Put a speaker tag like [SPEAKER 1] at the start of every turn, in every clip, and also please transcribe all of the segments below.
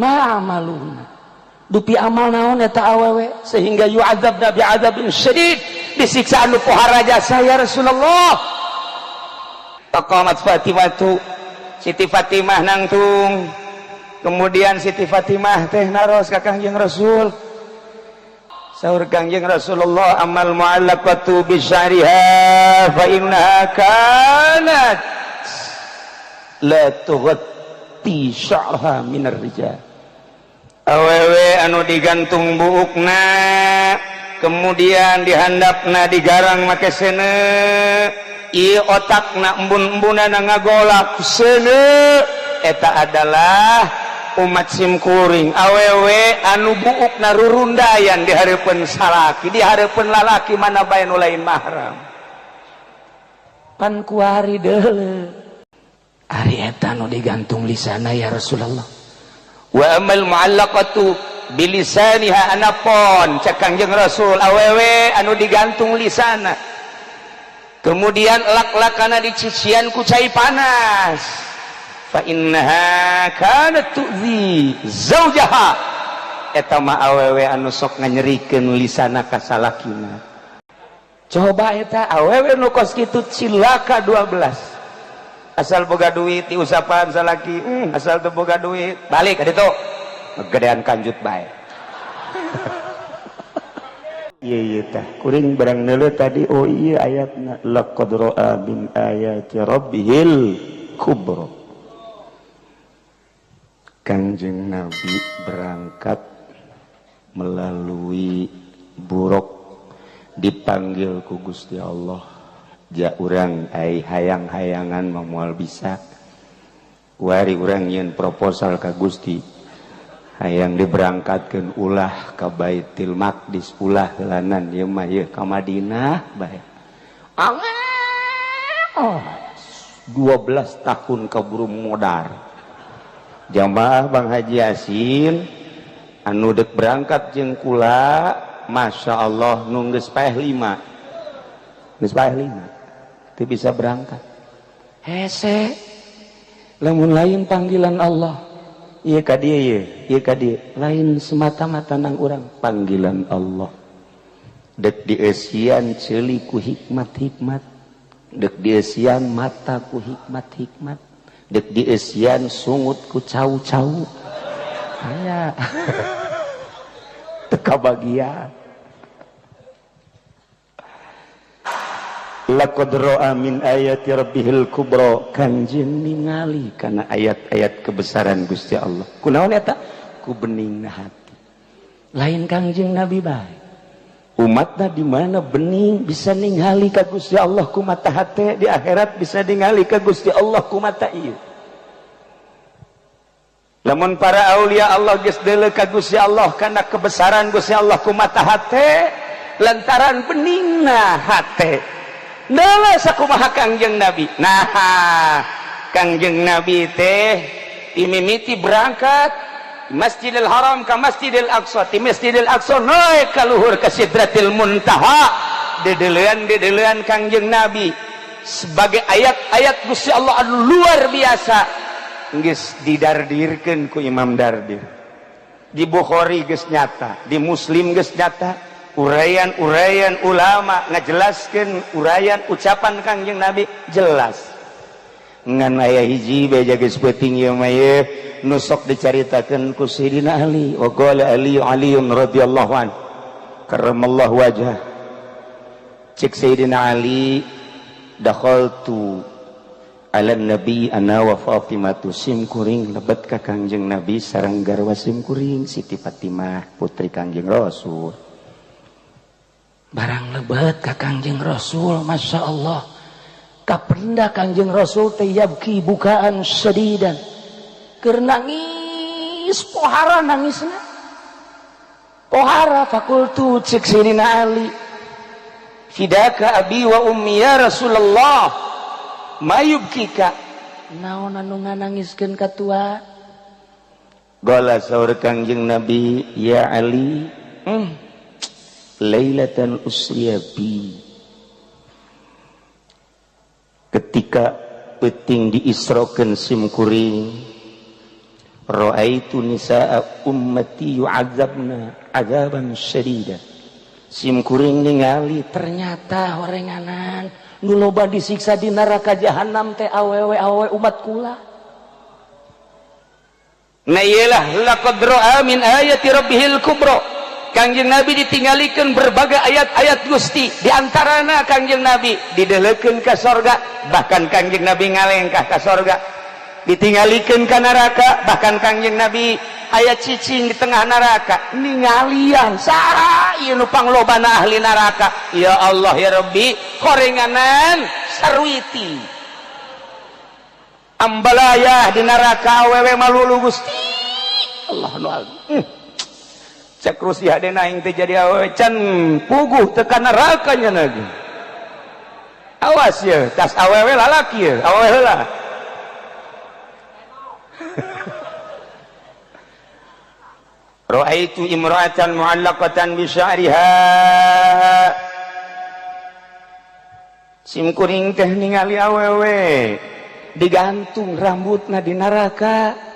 [SPEAKER 1] Ma amaluna, dupi amal naon eta awewe sehingga yu'adzabna bi'adzabin syadid, disiksa anu pohara jasa, ya Rasulullah? Faqamat Fatimatu, Siti Fatimah nangtung. Kemudian Siti Fatimah teh naros ka Kangjeng Rasul. Saur Kangjeng Rasulullah, amal mu'allaqatu bi sya'riha fa innaha kanat la tughatti sya'raha minar rijal. Awewe anu digantung buukna, kemudian dihandapna digarang make seuneu, ieu otakna embun-embunana ngagolak seuneu, eta adalah umat simkuring. Awewe anu buukna rurundayan di hareupeun salaki, di hareupeun lalaki mana bae nu lain mahram, pan kuari deuleu. Ari eta nu digantung lisana, ya Rasulullah? Wa amal mu'allaqatu bilisaniha, anapon cek Kangjeng Rasul awewe anu digantung lisana, kemudian lak-lakana dicician ku cai panas, fa innaha kanat tu'zi zaujaha, eta mah awewe anu sok nganyerikeun lisana ka salakina. Coba eta awewe nu kos kitu cilaka 12. Asal boga duit diusapan salaki, asal teu boga duit balik ka ditu, gedean kanjut bae. Iya iya, tah kuring barang neuleuh tadi, oh iya, ayatna laqad ra'a min ayati rabbihil kubra. Kanjeng Nabi berangkat melalui buraq, dipanggil ku Gusti Allah. Ja urang ai hayang-hayangan mah moal bisa. Wari urang nyieun proposal ka Gusti, hayang diberangkatkeun ulah ka Baitul Maqdis, ulah heulanan ieu mah, ieu ka Madinah bae. Oh, 12 tahun kaburu modar. Jamaah Bang Haji Yasin anu dek berangkat jeung kula, Masya Allah, nu geus paeh lima, geus paeh lima teu bisa berangkat. Hese lamun lain panggilan Allah. Iya ka dieu, ieu ieu ka dieu, lain semata-mata nang urang, panggilan Allah. Dek dieusian ceuli ku hikmat-hikmat, dek dieusian mata ku hikmat-hikmat, dek dieusian sungut ku cau-cau, aya teu kabagian. Laqad ra'a min ayati rabbihil kubra, Kanjeng ningali kana ayat-ayat kebesaran Gusti Allah. Kunaon eta? Ku beningna hati. Lain Kangjeng Nabi bae, umatna di mana bening bisa ningali ka Gusti Allah ku mata hate, di akhirat bisa ningali ka Gusti Allah ku mata ieu. Lamun para aulia Allah geus deuleu ka Gusti Allah kana kebesaran Gusti Allah ku mata hate lantaran beningna hate. Deuleu sakumaha Kangjeng Nabi. Nah, Kangjeng Nabi teh dimimiti berangkat Masjidil Haram ke Masjidil Aqsa, di Masjidil Aqsa naik ka luhur ke Sidratil Muntaha, dedelean dedelean Kangjeng Nabi sebagai ayat-ayat Gusti Allah anu luar biasa. Geus didardirkeun ku Imam Dardir, di Bukhari geus nyata, di Muslim geus nyata, uraian-uraian ulama ngajelaskeun uraian ucapan Kangjeng Nabi jelas. Ngan aya hiji beja geus peuting ieu mah, ieu nu sok dicaritakeun ku Sayyidina Ali. Wa qala Ali, Aliun radhiyallahu an karramallahu wajhah, cek Sayyidina Ali, dakhaltu ala nabi ana wa Fatimatu, sim kuring lebet ka Kangjeng Nabi sareng garwa sim kuring Siti Fatimah, putri Kangjeng Rasul. Barang lebet ka Kangjeng Rasul, Masya Allah, kapenda Kangjeng Rasul teh yabki bukaan sadidan, keur nangis pohara, nangisna pohara. Faqultu, cek Sayyidina Ali, fidaka abi wa ummi ya Rasulullah, mayubkika, naon anu nganangiskeun ka tua? Qala, saur Kangjeng Nabi, ya Ali, lailatan usriya bi, ketika peuting diisrokeun sim kuring. Ra'aitu nisaa ummati yu'adzabna adzaban syadida. Sim kuring ningali ternyata horenganan nu loba disiksa di neraka jahanam teh awewe-awewe umat kula. Nah iyalah laqad ra'a min ayati rabbihil kubra. Kangjeng Nabi ditinggalikeun berbagai ayat-ayat Gusti, di antarana Kangjeng Nabi didelekeun ka sorga, bahkan Kangjeng Nabi ngalengkah ka sorga, ditinggalikeun ka neraka, bahkan Kangjeng Nabi aya cicing di tengah neraka ningalian saha ieu nu panglobana ahli neraka. Ya Allah ya Rabbi, horenganan sarwiti ambalayah di neraka awewe malulu. Gusti Allah nu agung. Cek Rusia hadena aing teh jadi awewe can puguh teu ka neraka nya lagi. Awas ya, tas awewe lalaki ya, awewe heula. Ra'aitu imra'atan mu'allaqatan bi sya'riha. Sim kuring teh ningali awewe digantung rambutna di neraka.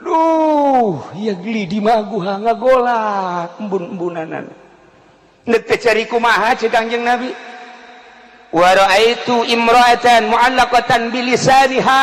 [SPEAKER 1] Duh, ya geli di maguha ngagolak embun-embunanan. Nek teh cari kumaha cek Kangjeng Nabi. Wa ra'aitu imra'atan mu'allaqatan bilisaniha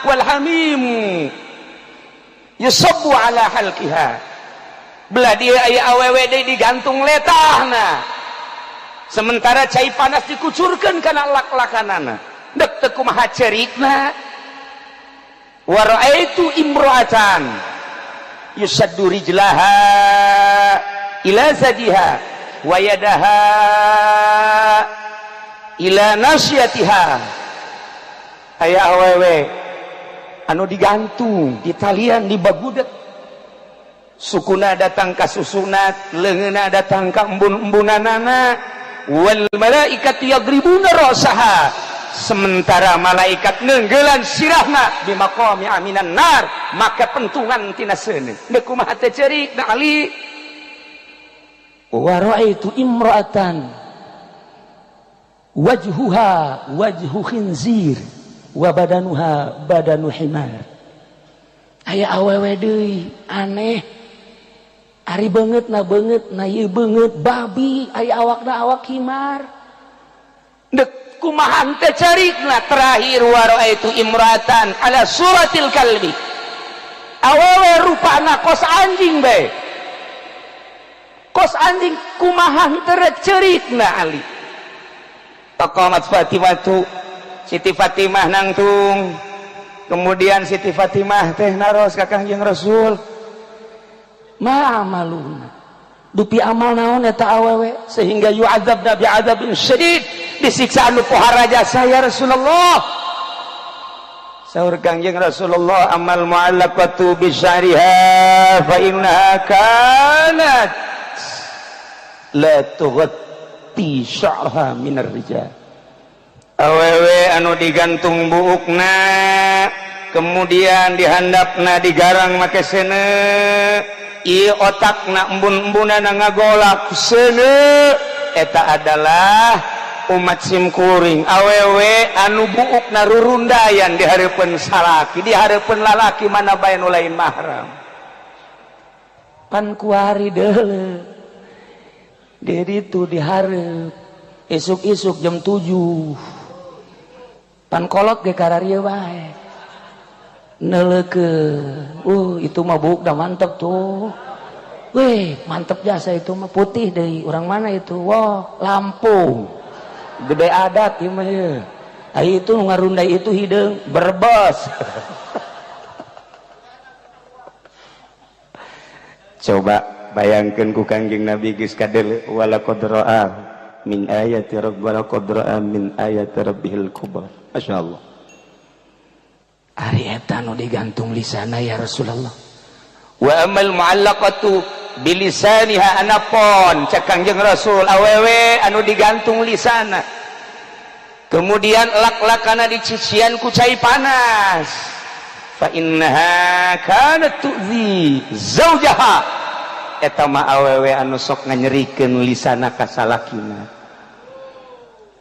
[SPEAKER 1] wal hamim yusabbu ala halqiha. Belah dia aya awewe deui digantung letahna. Sementara cai panas dikucurkeun kana lak-lakanana. Dek teu kumaha cerikna. Wa ra'aitu imra'atan yusaddu rijlaha ila zadiha wa yadaha ila nasyatiha. Aya awewe anu digantung di talian di bagudet, sukuna datang ka susunat, leungeunna datang ka embun-embunanana. Wal malaikatu yadribuna ra'saha, sementara malaikat nenggelan sirahna di maqami aminan nar, maka pentungan tina seuneu. Deuk kumaha teh ceurik na Ali. Wa ra'aitu imra'atan wajhuha wajhu khinzir wa badanuha badanu himar. Aya awewe deui aneh, ari beungeut na beungeut na ieu beungeut babi, aya awakna awak himar. Dek kumaha teh carikna. Terakhir wa ra'aitu imra'atan ala suratil kalbi, awewe rupana kos anjing bae, kos anjing, kumaha teu cerikna Ali. Taqamat Fatimah tu, Siti Fatimah nangtung. Kemudian Siti Fatimah teh naros ka Kangjeng Rasul, ma amaluna, dupi amal naon eta awewe sehingga yu'adzabna bi'adzabin syadid, disiksa anu pohara jasa ya Rasulullah. Saur Kangjeng Rasulullah, amal mu'allaqatu bi sya'riha fa innaha kanat la tughatti sya'raha minar rijal. Awewe anu digantung buukna, kemudian dihandapna digarang make seuneu, ieu otakna embun-embunana ngagolak seuneu, eta adalah umat simkuring. Awewe anu buukna rurundayan di hareupeun salaki, di hareupeun lalaki mana bae nu lain mahram. Pan kuari deuleu di ditu dihareup isuk-isuk jam 7, pan kolot ge kararieu bae neuleukeun. Itu mah buuk dah mantep tuh. Weh, mantep jasa itu mah, putih deui. Orang mana itu? Wah, Lampung. Gede adat ieu mah ieu. Ai itu nu ngarundai itu hideung Brebes. Coba bayangkeun ku Kangjeng Nabi geus kadeuleu wala qad ra'a min ayati rabb wala qad ra'a min ayati rabbihil kubra. Masyaallah. Ari eta nu digantung lisana ya Rasulullah. Wa amal mu'allaqatu bilisaniha, anapon cek Kangjeng Rasul awewe anu digantung lisana kemudian lak-lakana dicician ku cai panas, fa innaha kanat tu'zi zaujaha, eta mah awewe anu sok nganyerikeun lisana ka salakina.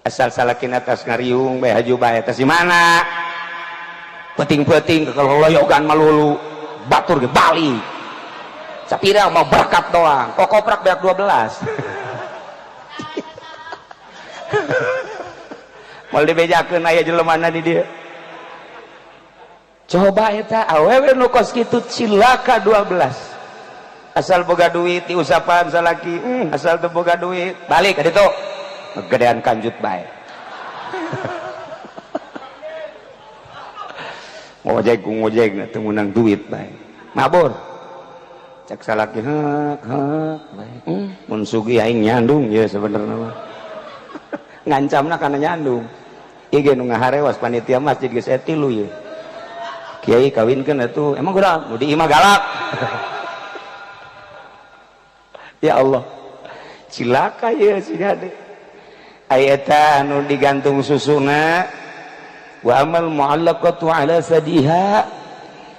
[SPEAKER 1] Asal salakina tas ngariung bae haju bae, tas di mana Penting-penting kalau loyogan malulu batur ge balik. Sapira mau berkat doang, kok koprak beak 12. Moal dibejakeun aya jelemana di dieu. Coba eta awewe nu kos kitu cilaka 12. Asal boga duit diusapan salaki, asal teu boga duit balik ka ditu. Gedean kanjut bae. Ngojek ngojek teu meunang duit bae. Mabur. Cek salaki heuk heuk bae. Mun sugih aing nyandung ye sebenarnya mah. Ngancamna kana nyandung. Ieu ge nu ngaharewas panitia masjid geus tilu ye. Kiai kawinkeun atuh, emang kurang nu di imah galak. Ya Allah, cilaka ye si hade. Aya eta anu digantung susuna wa amal mu'allaqatu ala sadiha.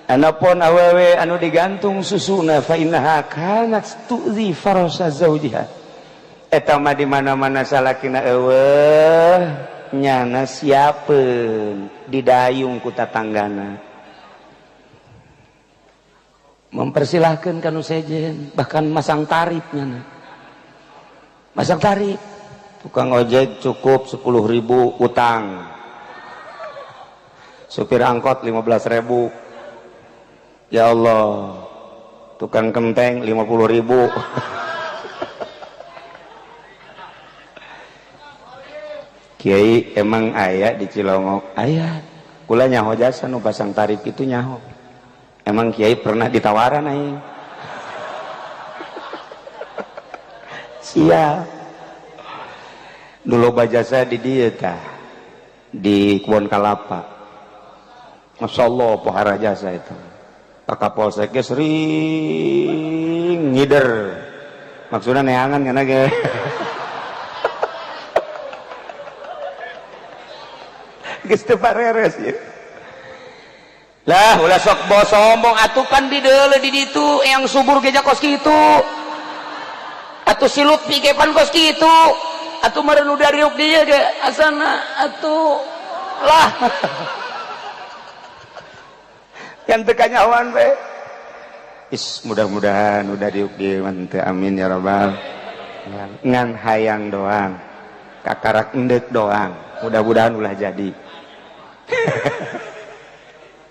[SPEAKER 1] Anapun awewe anu digantung susuna fa innaha kanat tu'zi farasa zawjiha. Eta mah di mana-mana salakina eueuh nyana siapeun didayung ku tatanggana. Mempersilahkan kanu sejen, bahkan masang tarifnya. Masang tarif. Tukang ojek cukup 10.000 utang. Supir angkot 15.000. Ya Allah. Tukang kenteng 50.000. Kiai emang aya di Cilongok? Aya. Kula nyaho jasa nu pasang tarif itu nyaho. Emang kiai pernah ditawaran aing? Siap. Dulu bajasa di dieu tah. Di Kebon Kalapa. Masya Allah pohara jasa itu. Pak Kapolsek ge sering ngider. Maksudnya neangan kana ge. Geus teu pareres ieu. Lah ulah sok bawa sombong atuh pan di deuleu di ditu yang subur ge kos kitu. Atuh si Lutfi ge pan kos kitu. Atuh meureun nu dariuk dieu ge asana atuh lah. Kan teu kanyahoan we. Is mudah-mudahan udah diuk dieu mah teu, amin ya rabbal. Ngan hayang doang. Kakarak endek doang. Mudah-mudahan ulah jadi.